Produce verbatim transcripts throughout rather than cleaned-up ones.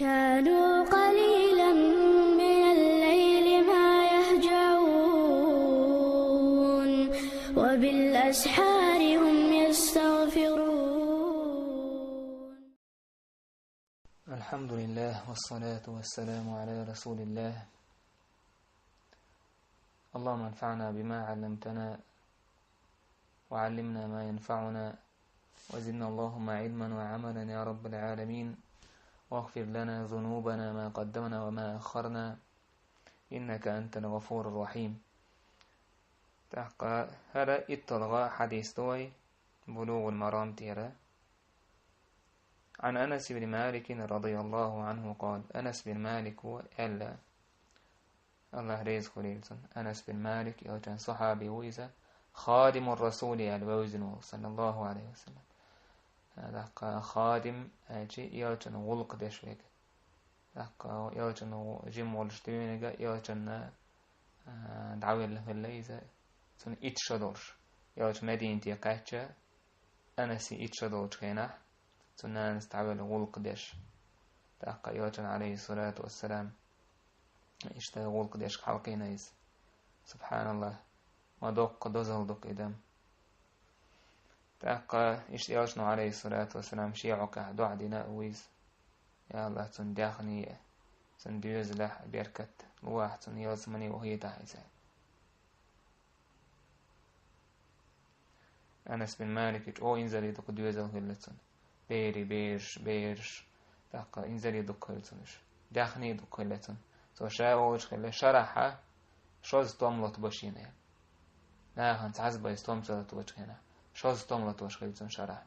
كانوا قليلا من الليل ما يهجعون، وبالأسحار هم يستغفرون. الحمد لله، والصلاة والسلام على رسول الله. اللهم انفعنا بما علمتنا، وعلمنا ما ينفعنا، وزدنا اللهم علما وعملا يا رب العالمين، واغفر لنا ذنوبنا ما قدمنا وما أخرنا، إنك أنت الغفور الرحيم. ТӀаккха хӀара итталгӀа хьадис ду вай БулугӀул Марам тӀера. عن أنس بن مالك رضي الله عنه قال, Анас бин Малика аьлла, АллахӀ реза хуьлийла цунна, Анас бин Малик, элчан сахьаби ву иза, خادم الرسول аьлла вевзина волу, صلى الله عليه وسلم. ТӀаккха хадим аьлча, элчан гӀуллакх деш верг. ТӀаккха элчан жима волуш дуьйна а, элчанна, а, дӀавелла хилла иза, цунна итт шо долуш. Элча Мединате кхаьчча, Анасе итт шо долчу хенахь, цу нанас дӀавелла гӀуллакх деш. ТӀаккха элчан, عليه الصلاة والسلام, иштта гӀуллакх деш хьалкхийна иза. СубхьаналлахӀ, ма доккха дозалла ду-кх и дам. ТӀаккха иштта элчано, عليه الصلاة والسلام, шен хьокъехь доӀа дина а ву иза. Я АллахӀ, цунна даьхни а, цунна доьзалехь а беркат лохьа, цунна ялсамане вахийтахь иза. Анас бин Малика чӀогӀа инзаре дукха доьзал хилла цунна. Берийн бераш, бераш, тӀаккха инзаре дукха хилла цунна уьш. Даьхни дукха хилла цунна. Цо ша олуш хилла, шарахь шозза стом лотабо шена. Нахана цхьазза бен стом ца лотабочу хенахь, шозза стом лотабеш хилла цунна шарахь.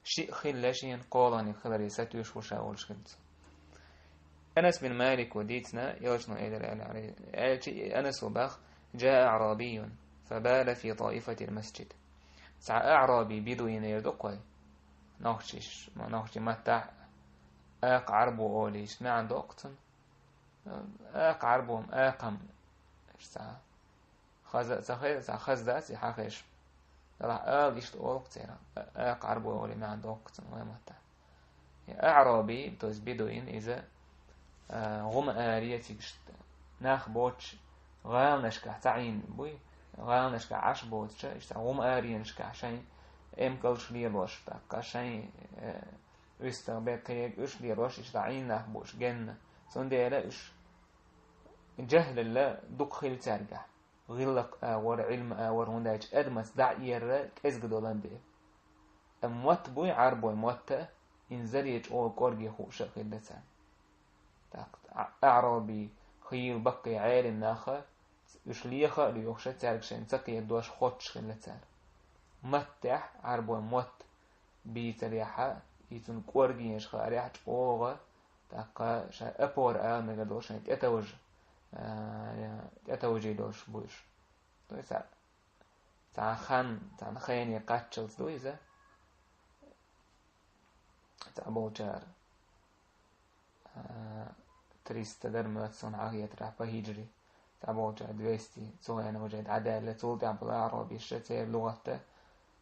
Шиъ хилла шена, кхоалгӀаниг хиларе сатуьйсуш ву ша олуш хилла цо. Анас бин Малика дийцина, элчано элира аьлла, аьлча Анаса боху: جاء أعرابي فبال في طائفة المسجد. Цхьа аъраби, бедуин эр ду-кх вай, нохчий, нохчийн маттахь акха Ӏарбо олийча, маьӀна доккху цунна. Акха Ӏарбо, акхам, иштта цхьа хаза а ца хеза, цхьа хаза дац и хьан хезаш. Делахь ала иштта олу-кх церан, а-, акха Ӏарбой олий маьӀна доккху цунна вай маттахь. И аъраби, то есть бедуин, иза, а, гӀум аре цига иштта нах боцуш, гӀаланашкахь цхьаьна буй, гӀаланашкахь Ӏаш боцуша, иштта гӀум аренашкахь шайн эмкалш лелош, тӀаккха шайн, э, уьстагӀ беккхега уьш лелош, иштта Ӏийна нах бууш генна. Цундела уьш жаьхӀлалла дукха хилла цаьргахь. ГӀиллакх агӀор, Ӏилма агӀор, хӀунда аьлча адамаца дӀа а эрра кӀезиг долан бен. Амма мотт буй, Ӏарбой мотт а, инзаре чӀогӀа кӀорге хууш а хилла царна. ТӀаккха аъраби, хийла баккхий Ӏелим нах а, уьш леха а лоьхуш а, цаьрга шайна ца кхетадеш хоттуш хилла цара. Маттехь, Ӏарбой мотт бийцарехь а, и цунна кӀоргенаш хаарехь а чӀогӀа, тӀаккха шайн опора ала мегар долу шайн тӀетовжа, а, тӀетовжий долуш бу уьш. То есть, цхьа, цхьана хан, цхьана хене кхаччалц ду иза. Цхьаболчара, а, триста дара моьтту суна хьан хетарехь по хиджри. Цхьаболчара двести, цу хенахь уже дӀадаьлла, цул тӀаьхьа болу аърабиша церан лугӀатта,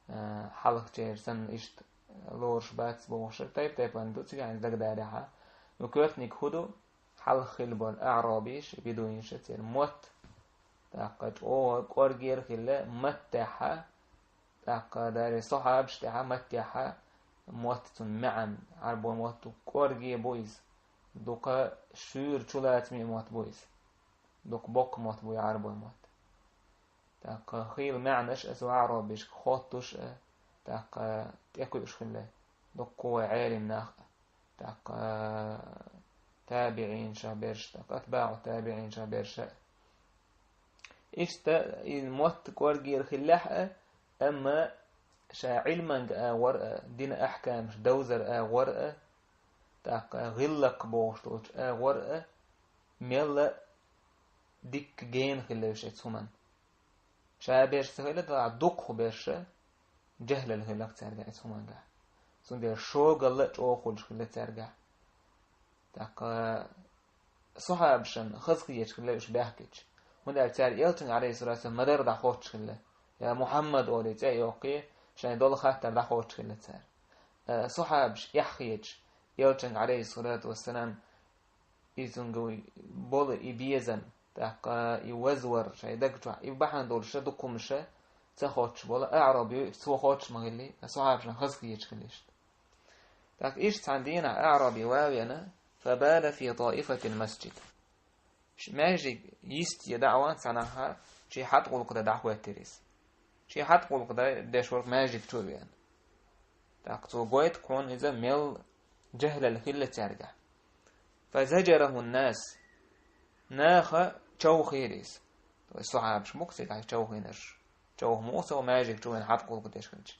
а, хьалхачеран санна иштта лоруш бац бохуш, тайп-тайпана ду цигахь иза дагадарехь а. Ну, коьртаниг хӀун ду, хьалха хилла болу аърабиша, бедуинаша церан мотт, тӀаккха чӀогӀа кӀоргера хилла маттехь а, тӀаккха даре сахьабаш тӀехь а, маттехь а, мотт цунна маьӀна, Ӏарбой мотт дукха кӀорге бу иза, дукха шуьйра чулацаме мотт бу иза, дукха боккха мотт бу и Ӏарбой мотт. ТӀаккха хийла маьӀнаш а цу аърабишка хоттуш а, тӀаккха тӀекхуьуш хилла дуккха вай Ӏелим нах а, тӀаккха табиӀинаша берш, тӀаккха атбаӀу табиӀинаша берш а. Иштта и мотт кӀоргера хиллехь а, амма ша Ӏилманга агӀор а, дина ахькамаш довзар агӀор а, тӀаккха гӀиллакх бохуш долчу агӀор а, мелла дикка гена хилла уьш оцу хӀуманна. Ша берш ца хилла, делахь дукхахберш а, жаьхӀлалла хилла-кх цаьргахь оцу хӀуманга. Цундела шогалла а чӀогӀа хуьлуш хилла цаьргахь. ТӀаккха сахьабашна хазахеташ хилла уьш баьхкича. ХӀунда аьлча цара элчанга, Ӏалайхиссалату вассалам, ма-дарра дӀахоттуш хилла. Я Мухьаммад олий цӀе а йоккхий, шайна долу хаттар дӀахоттуш хилла цара. Э, сахьабаш эхь хеташ, Элчанга, алейхиссалату вассалам, и цуьнга болу и безам, тӀаккха и вазвар шайн даг чохь, и бахьана долуш дукха хӀуманаш ца хоттуш болу аъраби, цо хоттуш ма хилли, ткъа сахьабашна хаза хеташ хилла иштта. ТӀаккха иштта цхьана дийнахь аъраби ван а веана, фабала фи таифатил масджид. Ш-, маьждиг йисте дӀа а ван цхьанахьа, шен хьатӀа гӀуллакх дан дӀахӀоьттира иза. Шен хьатӀа гӀуллакх дан деш верг маьждиг чу а веана. ТӀаккха цо гойту кхунна иза мел жахӀлал хилла цаьргахь. Фазаджарахун нас. Наха човхийра иза. Вай сахьабаш муха цигахь човхийнарш. Човха муха ца ву маьждиг чу веана хьатӀа гӀуллакх деш хилча.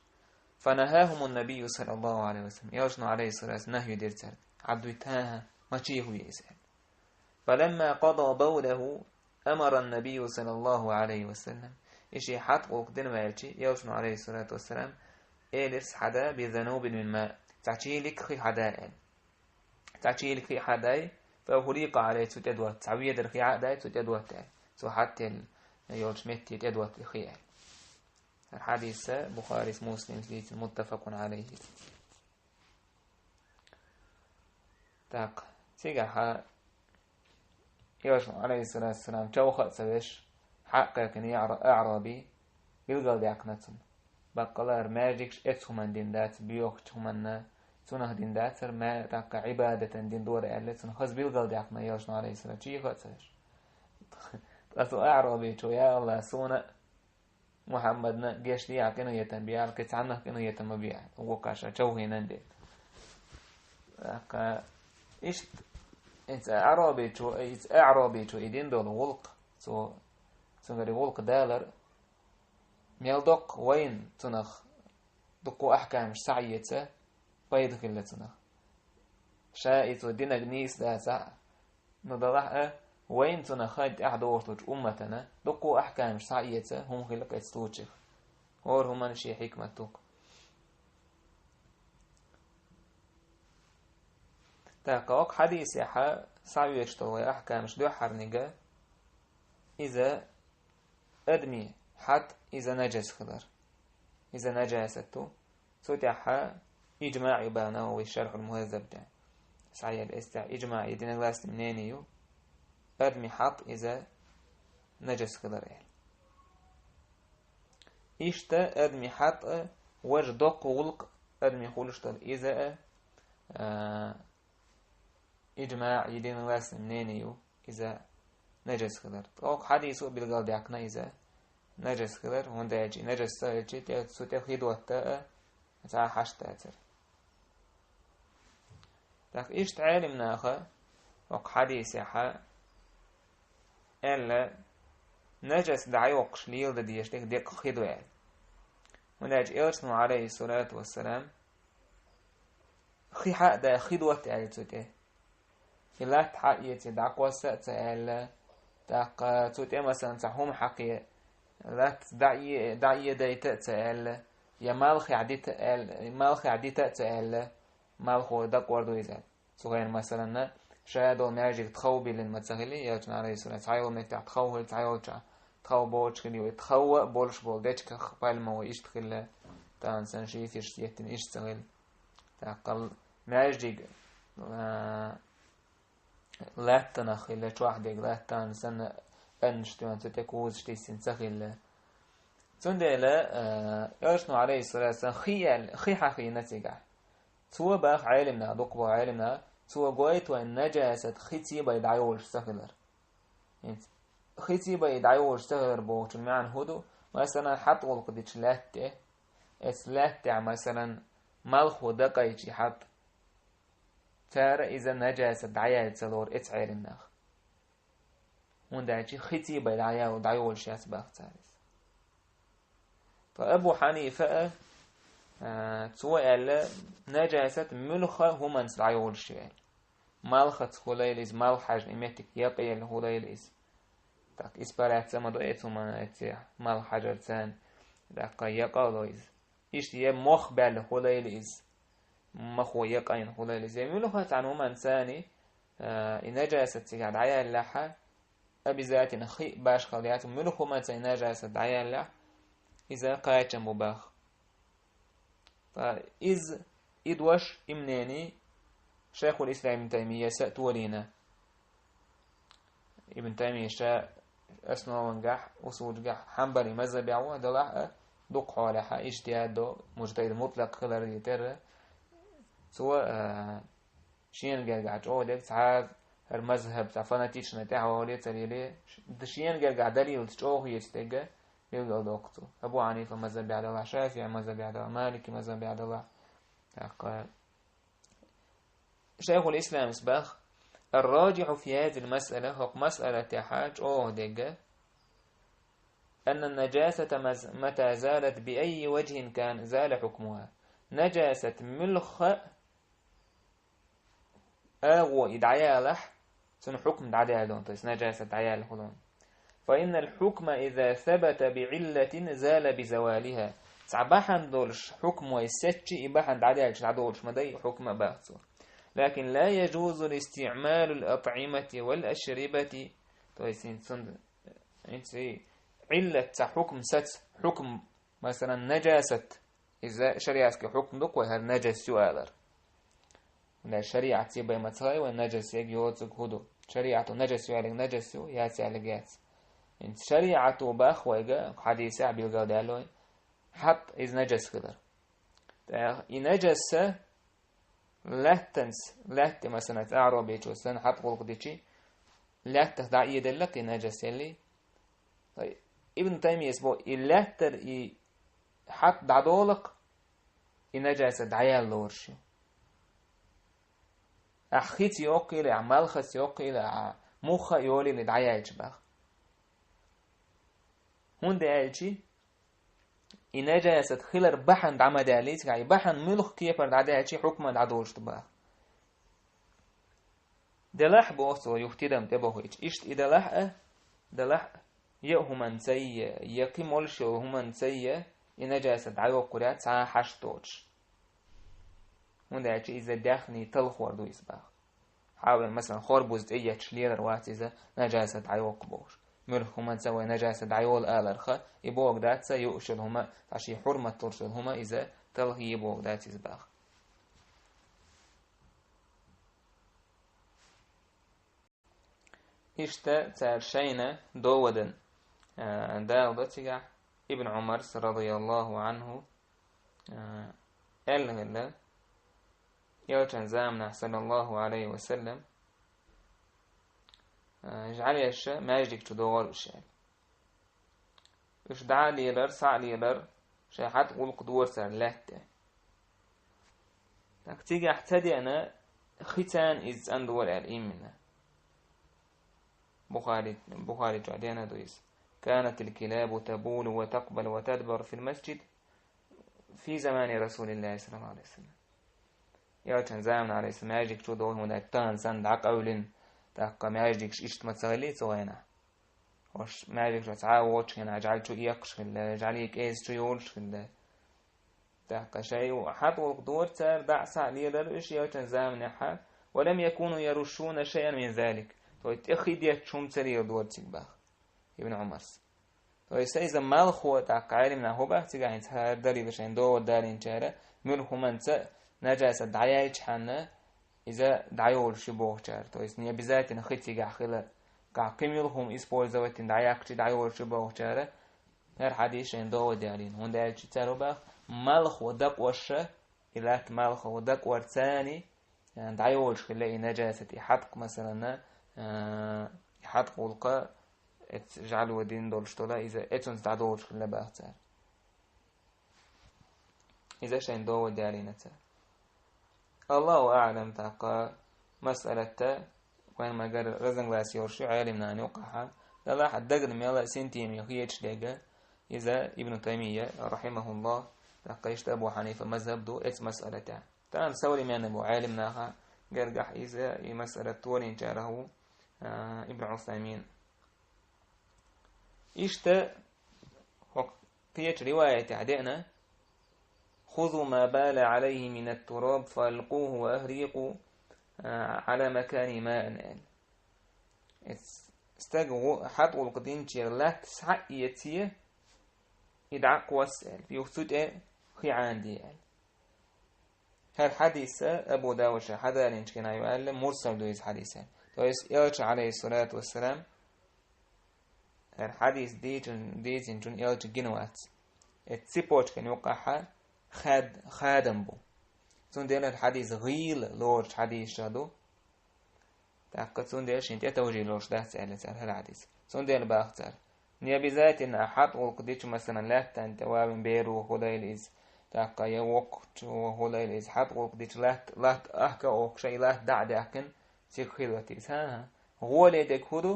Фанахахумун набийю саллаллаху алейхи ва саллям. Элчано алейхиссалату нахью дира цаьрга. Ӏад витаха, ма чехве иза аьлла. Фаламма къада бавлаху, амара набийю саллаллаху алейхи ва саллям. И шен хьатӀа гӀуллакх дина ваьлча, Элчано алейхиссалату вассалам, элира цо хьада бизанубин мин ма. Цхьа чийлиг хи хьада аьлла. Цхьа чийлиг хи хьадай, фа хурика алей цу тӀе дотта. Цхьа ведар хи хьадай, цу тӀе дотта аьлла. Цо хьатӀаелла йолчу метте тӀе дотта хи аьлла. ХӀара хьадис Бухарис, Муслимс дийцина, муттафакун алейхи. ТӀаккха цигахьа Элчано, алейхиссалату вассалам, човха а ца веш, хьакхайкхина аъра-, аъраби, билгалдаьккхина цунна. Баккъалла а маьждигаш эцу хӀуманна дина дац, боьхачу хӀуманна, цунах дина дацара, ма-, тӀаккха Ӏибадатана дина дора аьлла, цунна хаза билгалдаьккхина Элчано, алейхиссалам, чехка а ца веш. Ткъа цу аърабичо: «Я АллахӀ, суна а, Мухьаммадна а гечдехьа къинхетам бехьа, кхин цхьаннах къинхетам ма бехьа, вукхаша човхийнан де». ТӀаккха иштта, иза аърабичо, иза аърабичо и дина долу гӀуллакх, цо, цуьнгара гӀуллакх далар, мел доккха вайна цунах дуккха ахкамаш схьаэца пайда хилла цунах. Ша и цо динарг нийса дацахь а, ну, далахь а, вайна цунах хан тӀаьхьа догӀуш долчу умматана дуккха ахкамаш схьаэца хӀума хилла кхечу случаях. ХӀора хӀуманна шен хьикмат ду-кх. ТӀаккха оцу хьадисехьа схьаоьцуш долу вай ахкамаш дуьххьарниг, иза адамийн хьатӀ, иза нажас хилар. Иза нажасат ду. Цу тӀехьа иджмаъ ю бан Навави Шархьул Мухаззаб тӀехь. Схьаелла эццехь иджмаъ, единогласный мнение ю, адамийн хьатӀ иза нажас хилар аьлла. Иштта адамийн хьатӀ а, важа доккха гӀуллакх адамийн хуьлуш долу иза а, а, иджмаъ, единогласный мнение ю, иза нажас хилар. Ткъа оцу хьадисо билгалдаьккхина иза нажас хилар, хӀунда аьлча и нажас ца хилча, тӀе, цу тӀе хи дотта а цхьа хьашт дацара. ТӀаккха иштта Ӏелимнаха оцу хьадисехьа аьлла, нажас дӀайоккхуш леладан дезаш дерг деккъа хи ду аьлла. ХӀунда аьлча Элчано, алейхиссалату вассалам, хи хьа а даьлла, хи дотта аьлла цу тӀе. И латта хьаэца, дӀакхосса а ца аьлла, тӀаккха цу тӀе, масалан, цхьа хӀума хьакхе, латта дӀае-, дӀаэдайта а ца аьлла, я малхехь дита аьлла, малхехь дита а ца аьлла, малхо дакъор ду иза. Цу хенахь, масалан, ша долу маьждиг тхов биллина ма ца хили, Элчано, алейхиссалам, цхьайолу меттехь тхов хили, цхьайолчохь тхов боцуш хили, и тхов а болуш болу дечигах пальма вай иштта хилла, тахана санна шиферш еттина иштта ца хилла. ТӀаккха маьждиг, а, лаьттанах хилла, чохь дерг лаьттана санна, аьннаш тоьна цу тӀе кузаш тиссина ца хилла. Цундела, а, Элчано, алейхиссалату вассалам, хи аьлла, хи хьахийна цигахь. Цо баха Ӏелимнах, дукха боху Ӏелимнах, цо гойту вайн нажасат хица бен дӀайолуш ца хилар. ХӀинца хица бен дӀайолуш ца хилар бохучун маьӀна хӀун ду? Масалан, хьатӀа гӀуллакх дечу лаьтта тӀе, эцу лаьтта тӀехь, масалан, малхо дакъайча хьатӀа, цара иза нажасат дӀаяьлла ца лору эцу Ӏелимнаха. ХӀунда аьлча хица бен дӀаял-, дӀайолуш яц баха цара иза. Ткъа Абу Хьанифа а, а, цо аьлла, нажасат муьлхха хӀуманца дӀайолуш ю аьлла. Малхаца хуьлийла иза, малх хьаьжна и меттиг якъаелла хуьлийла иза. ТӀаккха испаряться ма до эцу хӀуманна, эццехь малх хьажарца, тӀаккха якъа а ло иза. Иштта я мох баьлла хуьлийла иза, махо якъайна хуьлийла иза. Я муьлхха цхьана хӀуманца, а, и нажасат цигахь дӀаяьллехьа, обязательно хи башхалла яц, муьлхха хӀуманца и нажасат дӀаяьллехь, иза кхачам бу баха. Ткъа иза, и дош, и мнение, Шайхул Ислам Ибн Таймийяс а толийна. Ибн Таймийя ша основангахь, усулгахь хьанбали мазхабехь ву, делахь а дукха хьолехь а ижтихӀад до, мужтахӀид мутлакъ хилар дитар. Цо, а, шена гергахь чӀогӀа дерг цхьа хӀара мазхаб, цхьа фанатичный тӀаьхьавале ца леле, ш-, шена гергахь далилца чӀогӀа хеташ дерг билгалдоккху цо. Абу Хьанифа мазхабехь делахь, ШафиӀи мазхабехь делахь, Малики мазхабехь делахь. ТӀаккха Шайхул Исламас боху: «الراجح في هذه المسألة», хӀокху масъала тӀехь чӀогӀа дерг, «أن النجاسة مز-، متى زالت بأي وجه كان زال حكمها». Нажасат муьлхха а агӀо и дӀаялахь, цуьнан хьукм дӀадаьлла, то есть нажасат дӀаялла хуьлу. «فإن الحكم إذا ثبت بعلة زال بزوالها». Цхьа бахьана долуш хьукм вай сецчи, и бахьана дӀадаьлча дӀадолуш ма дай хьукм а боху цо. «لكن لا يجوز استعمال الأطعمة والأشربة». То есть, хӀинца цунна, хӀинца и Ӏиллат цхьа хьукм саца, хьукм, масалан, нажасат, иза шариатский хьукм ду-кх вай хӀара нажас ю алар. ХӀунда аьлча шариӀат цӀе бай ма ца хай вай нажас ерг йоцург хӀун ду. ШариӀато нажас ю аьлларг нажас ю, яц аьлларг яц. ХӀинца шариӀато боху вайга, хьадисехь билгалдаьлла вай, хьатӀ иза нажас хилар. ТӀаккха и нажас лаьттанца, лаьтта, масалан, цӀа Ӏаро бечо санна хьатӀ гӀуллакх дичи, лаьттах дӀаэделла-кх и нажас елли. Ибн Таймийяс боху, и лаьттара и хьатӀ дӀадолу-кх, и нажасат дӀаялла лоруш ю. Ахь хица йоккхийла, ахь малхаца йоккхийла, ахь мухха а йолийла дӀаяьлча боху. ХӀунда аьлча и нажасат хилар бахьана дӀа ма даьллий цигахь, и бахьана муьлхха кепара дӀадаьлча хьукма дӀадолуш ду боху. Делахь боху цо, юха тидам тӀебохуьйтуш. Иштта и делахь а, делахь а, я а хӀуманца я, я кхин молуш йолу хӀуманца я, и нажасат дӀайоккхур яц цхьа а хьашт доцуш. ХӀунда аьлча иза даьхний талхор ду иза боху. Хьавер, масалан, хорбуза тӀе етташ лелар вац иза нажасат дӀайоккху бохуш. Муьлхха хӀуманца вай нажасат дӀайолу аларха, и бохург дац цхьа юуш йолу хӀума, цхьа шен хьурмат долуш йолу хӀума иза талхийе бохург дац иза боху. Иштта цара шайна довадан, а, даладо цигахь Ибн Ӏумарс, радияллаху Ӏанху, а, аьлла хилла, Элчан заманахь, саллаллаху Ӏалайхи ва саллам, а, жӀаьлеша маьждиг чу догӀура уьш аьлла. Уьш дӀа а лелара, схьа а лелара, шайн хьатӀ гӀуллакх дора цара лаьтта тӀе. Так, цигахь ца деана, хи царна иза цӀандора аьлла именно. Бухари, Бухари чохь деана ду иза. «كانت الكلاب تبول وتقبل وتدبر في المسجد في زمان رسول الله صلى الله عليه وسلم». Элчан заманахь, Ӏалайхиссалам, маьждиг чу догӀу хӀунда тахана санна дӀакъевлина, тӀаккха маьждигаш иштта ма ца хилли цу хенахь. Хьош маьждиг чу цхьа а воцучу хенахь жӀаьла чу эккхаш хилла, жӀаьлий кӀеза чу йолуш хилла. ТӀаккха шайн хьатӀ гӀуллакх дора цара, дӀа а схьа а лелара уьш Элчан заманехь, «ولم يكونوا يرشون شيئا من ذلك». То есть тӀе хи детташ хӀума ца леладора цига боху Ибн Ӏумарс. То есть иза малхо, тӀаккха Ӏелимнаха хӀун боху цигахь, хӀинца хӀара далил шайн догӀу далийначара, муьлхха хӀуманца нажасат дӀаяьлчхьана, иза дӀайолуш ю бохучара. То есть не обязательно хи цигахь хилар. Кхин муьлхха хӀума использовать дина дӀаяккхича дӀайолуш ю бохучара, хӀара хьадис шайн догӀу далийна. ХӀунда аьлча цара хӀун боху, малхо дакъош, и латта малхо дакъор царна, а, дӀайолуш хилла и нажасат, и хьатӀ, масалан, а, и хьатӀ гӀуллакх, эц жӀаьло дина долуш дола, иза эцунца дӀадолуш хилла боху цара. Иза шайн догӀу далийна цара. Аллаху аӀлам, тӀаккха масъалатта вайн магар разногласи йолуш ю Ӏелимнана юкъахьа. Делахь дагна мел синтеме хеташ дерг, иза Ибн Таймийя, рахьимахуллах, тӀаккха иштта Абу Хьанифа мазхаб ду эцу масъалатехь. Тахана современный бу Ӏелимнаха гергахь иза, и масъалат толийначарах ву, а, Ибн Ӏусаймин. Иштта хӀокху кхечу риваятехь деана: «خذوا ما بال عليه من التراب فألقوه وأهريقوا على مكانه ماء», аьлла. Эц стаг гӀу-, хьатӀ гӀуллакх динчера латта схьа а эце, и дӀа а кхосса аьлла, юха цу тӀе хи Ӏанаде аьлла. ХӀара хьадис Абу Давуда хьадалинчу генахь ю аьлла, мурсал ду иза хьадис аьлла. То есть, Элча, алейхиссалату вассалам, хӀара хьадис дийцин-, дийцинчун Элча гина вац. Эцу цепочкан юккъахьа хад-, хадам бу. Цундела хӀара хьадис гӀийла лоручу хьадисех ду. ТӀаккха цундела шен тӀе товжий лоруш дац аьлла цара хӀара хьадис. Цундела баха цара: не обязательно а хьатӀа гӀуллакх дича, масалан, лаьттан тӀе валун беро хуьлийла иза, тӀаккха я воккхачо хуьлийла иза, хьатӀа гӀуллакх дича латта, латта ахка а охкуш, и латта дӀа а даьккхина, цига хила вати иза. ХӀан-хӀа. ГӀоле дерг хӀун ду?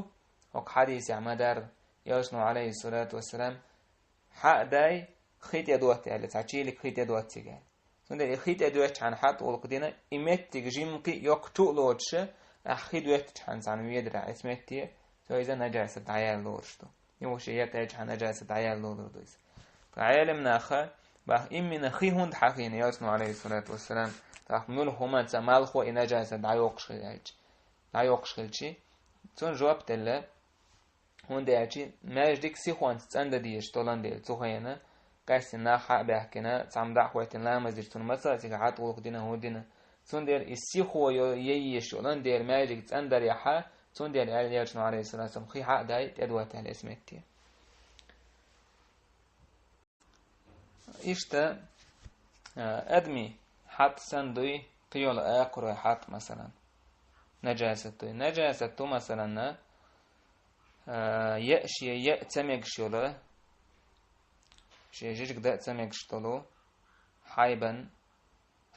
ХӀокху хьадисехь ма-дарра, Элчано, алейхиссалату вассалам, хьа а дай, хи тӀе дотта аьлла, цхьа чийлиг хи тӀе дотта цига аьлла. Цундела и хи тӀе доьттучхьана хьатӀа гӀуллакх дина, и меттиг жимма кхин а йоккха чу а лоцуш, ахь хи доьттучхьана цхьана ведарехь эцу метте, цо иза нажасат дӀаяьлла лоруш ду. И вуше яккхечхьана нажасат дӀаяьлла лорур ду иза. Ткъа Ӏелам наха баха, иммина хи хӀунда хьахийна Элчано, алейхиссалату вассалам, тӀаккха муьлха хӀуманца малхо и нажасат дӀайоккхуш хилча, дӀайоккхуш хилчи, цунна жоп делла, ХӀунда аьлча маьждиг сихонца цӀандан дезаш долан дела, цу хенахь, къаьстина нах хьа а баьхкина, цхьамма дӀа а хӀоьттина ламаз дича, цунна мацалла цига хьатӀа гӀуллакх дина, хӀун дина. Цундела и сихо йо-, яйеш йолан дела, маьждиг цӀандарехьа, цундела аьлла Элчано, алейхиссалату вассалам, хи хьа а дай, тӀедоттаьлла эцу метте. Иштта, а, адамийн хьатӀ санна дуй, кхин йолу акхарой хьатӀ, масалан, нажасат дуй. Нажасат ду, масалан, а, яа шен яа ца мегаш йолу, шен жижиг дан а ца мегаш долу хьайбан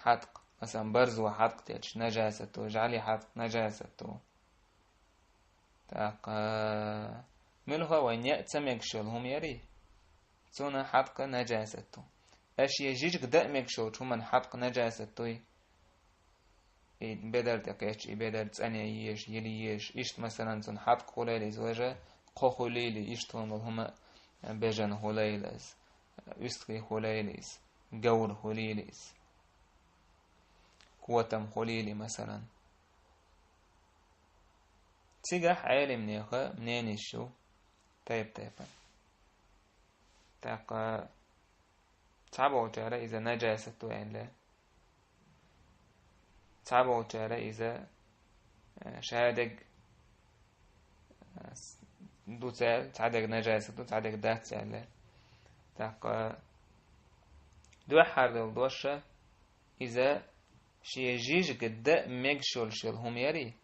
хьатӀ, масалан, барзо хьатӀ дечу нажасат ду, жӀаьли хьатӀ нажасат ду. ТӀаккха муьлха вайн яа ца мегаш йолу хӀума ярий? Цунна хьатӀ нажасат ду. Аша шен жижиг дан а мегаш йолчу хӀуманна хьатӀ нажасат дуй? И бедар тӀе кхечча, и бедар цӀанъеш, йилъеш, иштта, масалан, цунна хьатӀ хуьлийла иза важа, кхо хуьлийла, иштта хӀума, хӀума бежана хуьлийла иза, уьстагӀий хуьлийла иза, говр хуьлийла иза, котам хуьлийла, масалан. Цигахь Ӏелимнеха мненеш ю тайп-тайпана. ТӀаккха цхьаболчара иза нажасат ду аьлла. Цхьаболчара иза, э, шадерг, э, с-, ду цаьрга, цхьадерг нажасат ду, цхьадерг дац аьлла. ТӀаккха дуьххьара долу дош, иза шен жижиг дан а мегаш йолуш йолу хӀума ярий?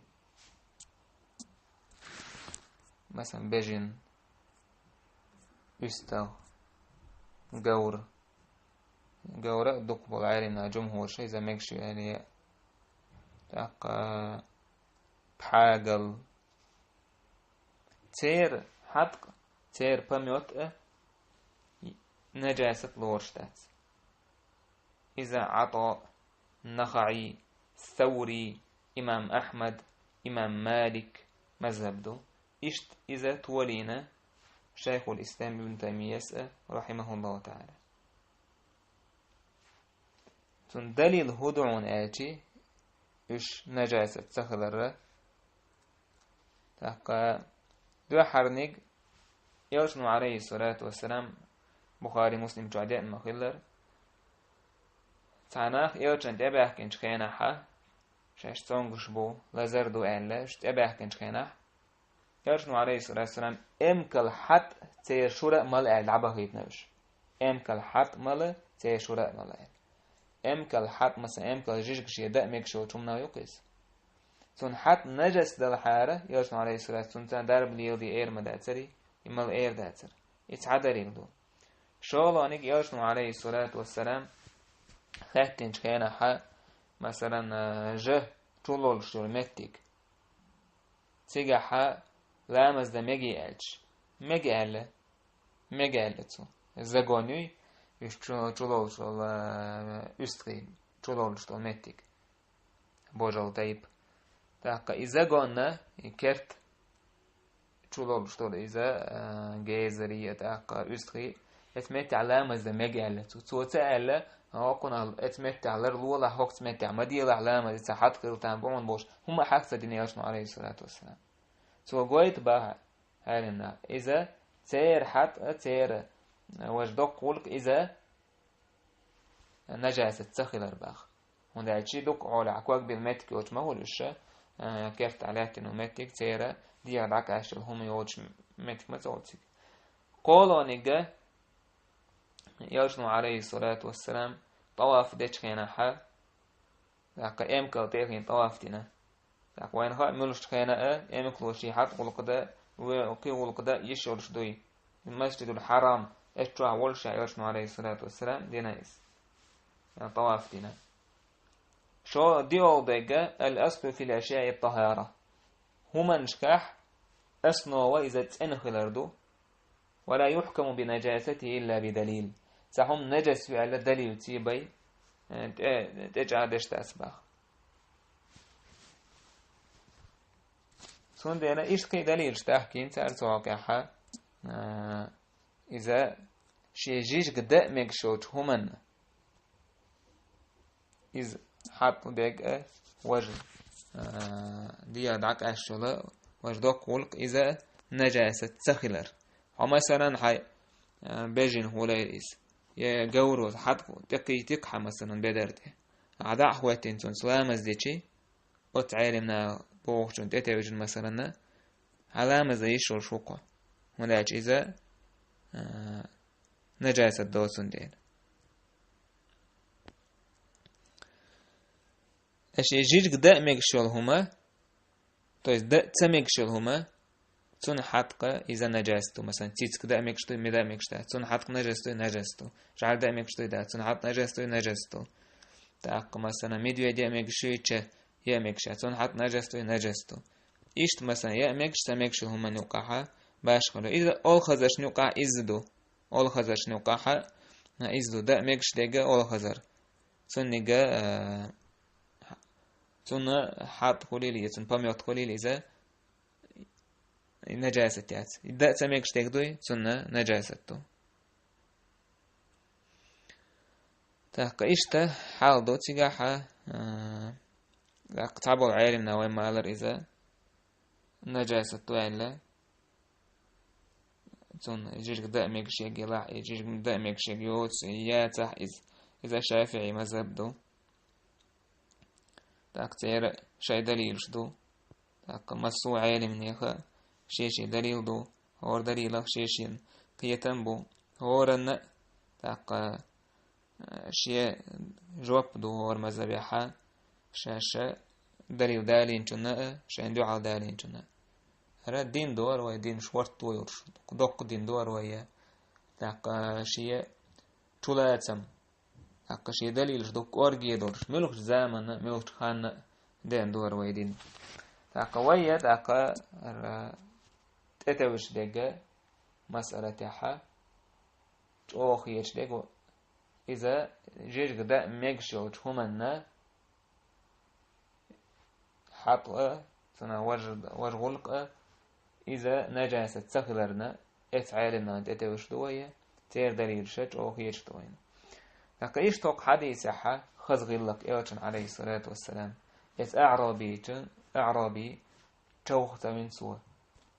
Масалан, бежана, уьстагӀ, говр. Говра а дукха болу Ӏелимнах, жумхӀураша иза мегаш ю аьлла. ТӀаккха пхьагал. Церан хьатӀ, церан помет а нажасат лоруш дац. Иза ГӀатаъ, НахаӀи, Саври, имам Ахьмад, имам Малик мазхӀаб ду. Иштта иза толийна Шайхул-Ислам Ибн Таймияс а, рахьимахуллаху таӀала. Цунна далил хӀун ду хьуна аьлчи, уьш нажасат ца хиларра. ТӀаккха дуьххьарниг, Элчано, алейхиссалату вассалам, Бухари, Муслим чохь деана ма-хиллара, цхьа нах Элчан тӀебаьхкинчу хенахьа, шаьш цомгуш бу, лазар ду аьлла, уьш тӀебаьхкинчу хенахь, Элчано, алейхиссалату вассалам, эмкал хьатӀ церан шура а мала аьлла дӀабахийтина уьш. Эмкал хьатӀ мала, церан шура а мала аьлла. Эмкал хьатӀ, масалан, эмкал жижиг шен дан а мегаш йолчу хӀуманах ю-кх иза. Цунна хьатӀ нажас далахьара, Элчано, алейхиссалату, цунна царна дарба леладе эр ма дацарий, и мала эр дацара. И цхьа далил ду. ШолгӀаниг, Элчано, алейхиссалату вассалам, хаьттинчу хенахьа, масалан, а, жа чулолуш йолу меттиг. Цигахьа ламаз дан мегий аьлча, мега аьлла, мега аьлла цо. Загон юй, уьш чу-, чулолуш долу, а, уьстагӀий чулолуш долу меттиг. Божал тайпа. ТӀаккха и загонна, и керт чулолуш долу иза, а, гезарий, тӀаккха уьстагӀий. Эцу меттехь ламаз дан мега аьлла цо. Цо ца аьлла, хӀокхунах эцу меттехь ларлолахь, хӀокху меттехь ма делахь ламаз, ца хьатӀ хила там бу хьуна бохуш, хӀума хьаха ца дина Элчано, алейхиссалату вассалам. Цо гойту баха, хьаьрина, иза церан хьатӀ, церан, а, важа доккха гӀуллакх иза нажасат ца хилар баха. ХӀунда аьлча дукха Ӏолехь ког билла меттиг йолчу ма хуьлу уьш, а, керта лаьттина меттиг, церан дегӀ дӀакъаьсташ йолу хӀума йолчу меттиг ма ца хуьлу цига. КхоалгӀаниг Элчано, Ӏалайхиссалату вассалам, тӀаваф дечу хенахь, тӀаккха эмкал тӀехь тӀаваф дина. ТӀаккха вайна хаьа, муьлххачу хенахь а, эмкало шен хьатӀа гӀуллакх дан, ве-, кхин гӀуллакх дан йиш йолуш дуй. Масжидул Хьарам, эцу чохь волуш а Элчано, Ӏалайхиссалату вассалам, дина иза. Я тӀаваф дина. Шо диъолгӀа дерг, ал-аслу фил ашяи ат-тахара. ХӀуманашкахь основа иза цӀена хилар ду. Ва ла юхкаму би нажасатихи илла би далил. Цхьа хӀума нажас ю аьлла далил ца бай, э, тӀе-, тӀечӀагӀдеш дац боху. Цундела иштта кхин а далилаш дахкийна цара цу хьокъехь, а, иза шен жижиг дан а мегаш йолчу хӀуманна. Иза хьатӀа дерг а важа, а, дегӀ дӀакъаьсташ йолу важа доккха гӀуллакх иза нажасат ца хилар. Хьо, масалан, хьайн, а, бежана хӀун лайра иза, я говро хьатӀа тӀекхийтира хьан, масалан, бедар тӀе. Ахьа дӀа а хӀоьттина цунца ламаз дичи, оцу Ӏелимна бохучун тӀетевжина, масалан, хьан ламаз дан йиш йолуш ву кхо. ХӀунда аьлча иза, а, нажасат доцун дела. Аша и жижиг дан а мегаш йолу хӀума, то есть дан а ца мегаш йолу хӀума, цунна хьатӀакъа иза нажасат ду. Масалан, цициг дан а мегаш ду, мила дан а мегаш дац. Цунна хьатӀакъа нажасат ду, нажасат ду. ЖӀар дан а мегаш ду, дац. Цунна хьатӀакъа нажасат ду, нажасат ду. ТӀаккха, масалан, медведь ян а мегаш ю, ча ян а мегаш ю, цунна хьатӀакъа нажасат ду, нажасат ду. Иштта, масалан, ян а мегаш, ца мегаш йолу хӀуманна юкъахь башхалла. Иза олхазаршна юкъахь иза ду. Олхазаршна юкъахь, а, иза ду. Дан а мегаш дерг олхазар. Цуннига, а, цунна хьатӀа хуьлийла, я цунна помет хуьлийла иза, и нажасат яц. И дан а ца мегаш дерг дуй, цунна нажасат ду. ТӀаккха иштта хьал ду цигахь, а, тӀаккха цхьаболу Ӏелимна вай ма аллара иза нажасат ду аьлла. Цунна жижиг дан а мегаш ерг елахь, и жижиг дан а мегаш ерг йоцу, яцахь иза. Иза ШафиӀи мазхаб ду. ТӀаккха церан шайн далилаш ду. ТӀаккха массо а Ӏелимнеха шен-шен далил ду. ХӀора далилах шен-шен кхетам бу. ХӀоранна а, тӀаккха, а, шен жоп ду хӀора мазхабехь, ша-ша далил далийначунна а, шайн дуьхьал далийначунна а. ХӀара дин дора вай, дин шортто йолуш, доккха дин дора вай, я. ТӀаккха шен чулацам, тӀаккха шен далилаш дукха кӀорге долуш, муьлхачу заманна, муьлхачу ханна а деана дора вай дин. ТӀаккха вай, я, тӀаккха ара тӀетевжаш дерг масъалатехь чӀогӀа хеташ дерг, иза жижиг дан а мегаш йолчу хӀуманна хьатӀа а, цунах важа, важа гӀуллакх а, иза нажасат ца хиларна, эцу Ӏелимнана тӀетевжаш ду вай, церан далилаша чӀогӀа хеташ ду вайна. ТӀаккха иштта хӀокху хьадисехь хаза гӀиллакх Элчан, Ӏалайхиссалату вассалам, эцу аӀрабичун, аӀраби човха ца вина цо.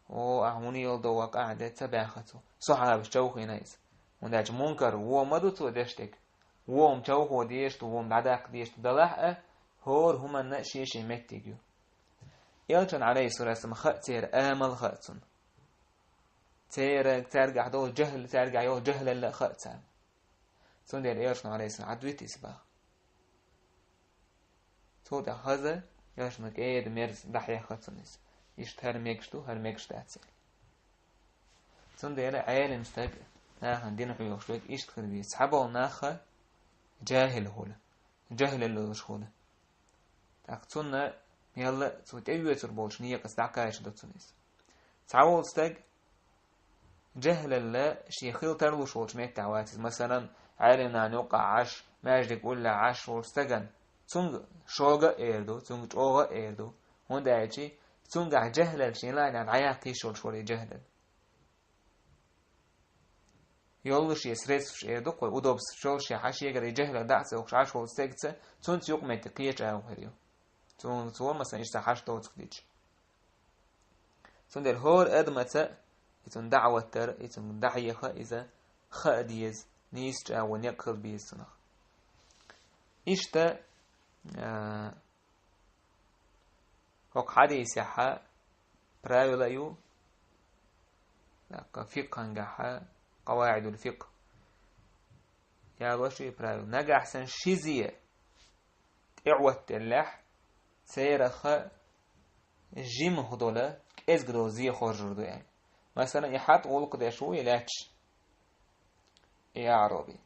О, ахьа хӀун йолу до вакъа а де ца баьхха цо. Сахьабаш човхийна иза. ХӀунда аьлча мункар вон ма ду цо деш дерг. Вон човхо дезаш ду, вон дӀадаккха дезаш ду, далахь а, хӀора хӀуманна а шен-шен меттиг ю. Элчан, Ӏалайхиссалату вассалам, хаьа церан амал, хаьа цунна. Церан, цаьргахь долу жахӀл-, цаьргахь йолу жахӀлалла а хаьа царна. Цундела Элчано, Ӏалайхиссалам, Ӏад вита иза баха. Цул тӀаьхьа хаза, Элчано кӀеда-мерза дӀахьехха цунна иза. Иштта хӀара мегаш ду, хӀара мегаш дац аьлла. Цундела Ӏелим стаг, нахана дин хьоьхуш верг иштта хир веза. Цхьаболу нахха жахӀил хуьлу, жахӀлалла йолуш хуьлу. ТӀаккха цунна мелла а цо тӀеоьцур болчу некъаца дӀакхача до цунна иза. Цхьаволу стаг жахӀлалла шен хила тарлуш волчу меттехь вац иза. Масалан, Ӏелимнана юккъехь Ӏаш, маьждиг уллехь Ӏаш волчу стагана, цунга шога а эр ду, цунга чӀогӀа а эр ду, хӀунда аьлча цунгахь жахӀлалла шен лайнехь дӀаяккха йиш йолуш вара и жахӀлалла. Йоллушехь средстваш эр ду-кх вай, удобстваш йоллушехь, шегара и жахӀлалла дӀа а ца ухуш Ӏаш волчу стегца, цунца юкъаметтиг кхечу агӀо хир ю. Цунна цо, масалан, иштта хьашт доцург дича. Цундела хӀора адамаца и цунна дӀа а хӀоттар, и цунна дӀахьеха иза хаа деза, нийса чӀагӀо некъ хила беза цунах. Иштта А, хӀокху хьадисехьа правила ю, даккха фикъхьангахьа, къаваидул фикъ. Ялош и правила. Нагахь санна ши зе тӀеӀоттаделлехь, цераха жимах долу, кӀезиг долу зе хоржур ду аьлла. Масала, и хьатӀа гӀуллакх деш ву и лаьтташ, и аъраби.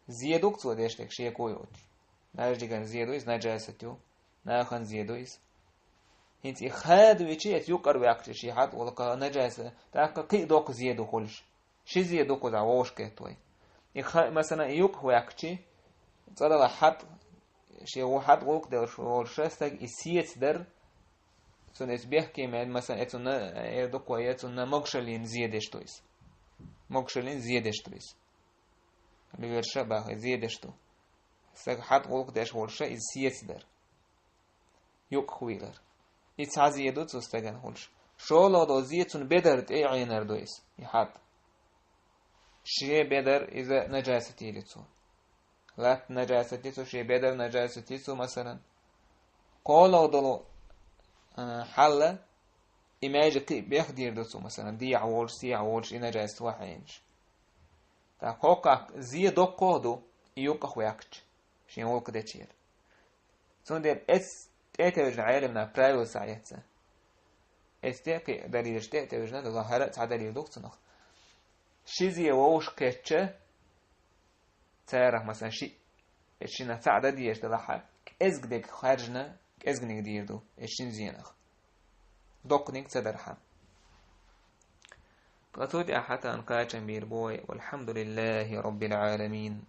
Зе ду-кх цо деш дерг шеко йоцуш. Наждиган зе ду иза, наджасат ю. Нахана зе ду иза. ХӀинца и хадавичи, эца юкъара ваьккхичи, шен хьатӀа гӀуллакха наджаса, тӀаккха кхин а доккха зе ду хуьлуш. Ши зе ду кхузахь вовшахкхетта вай. И ха-, масала, и юкъах ваьккхичи, цӀа далахь хьатӀа, шен ву хьатӀа гӀуллакх деллаш волуш стаг и сеца дара, цунна эца бехке мел, масала, эцунна, э, эр дукха вай, эцунна могушаллина зе деш ду иза. Могушаллина зе деш ду иза. Лоьраша а баха, зе деш ду. Стаг хьатӀа гӀуллакх деш волуша иза сеца дара. Юкъах вийлар. И цхьа зе ду цу стагана хуьлуш. ШолгӀа долу зе цунна бедар тӀе а Ӏийнар ду иза, и хьатӀа. Шен бедар иза наджасат йийр ю цо. Латта наджасат йи цо, шен бедар наджасат йи цо, масалан. КхоалгӀа долу, а, хьалла, и маьждиг кхин а бехдийр ду цо, масалан, дехьа волуш, сехьа волуш, и наджасат вахьийначу. ТӀаккха хӀокху зе доккхох ду, и юкъах ваьккхича, шен гӀуллакх дечера. Цундела эцу тӀе а тевжина Ӏеламнаха правила схьаэцна. Эцу тӀе а кхин а далилаш тӀе а тевжина, ду хӀара а цхьа далил ду-кх цунах. Ши зе вовшахкхетча, царах, масалан, шиъ, эцу шиннах цхьаъ дан дезаш далахьа, кӀезиг дерг хаьржина, кӀезгниг дийр ду эцу шина зенах. Доккханиг ца дархьама. Ткъа цу тӀехь хьатан кхачам бийр бу вай. والحمد لله رب العالمين.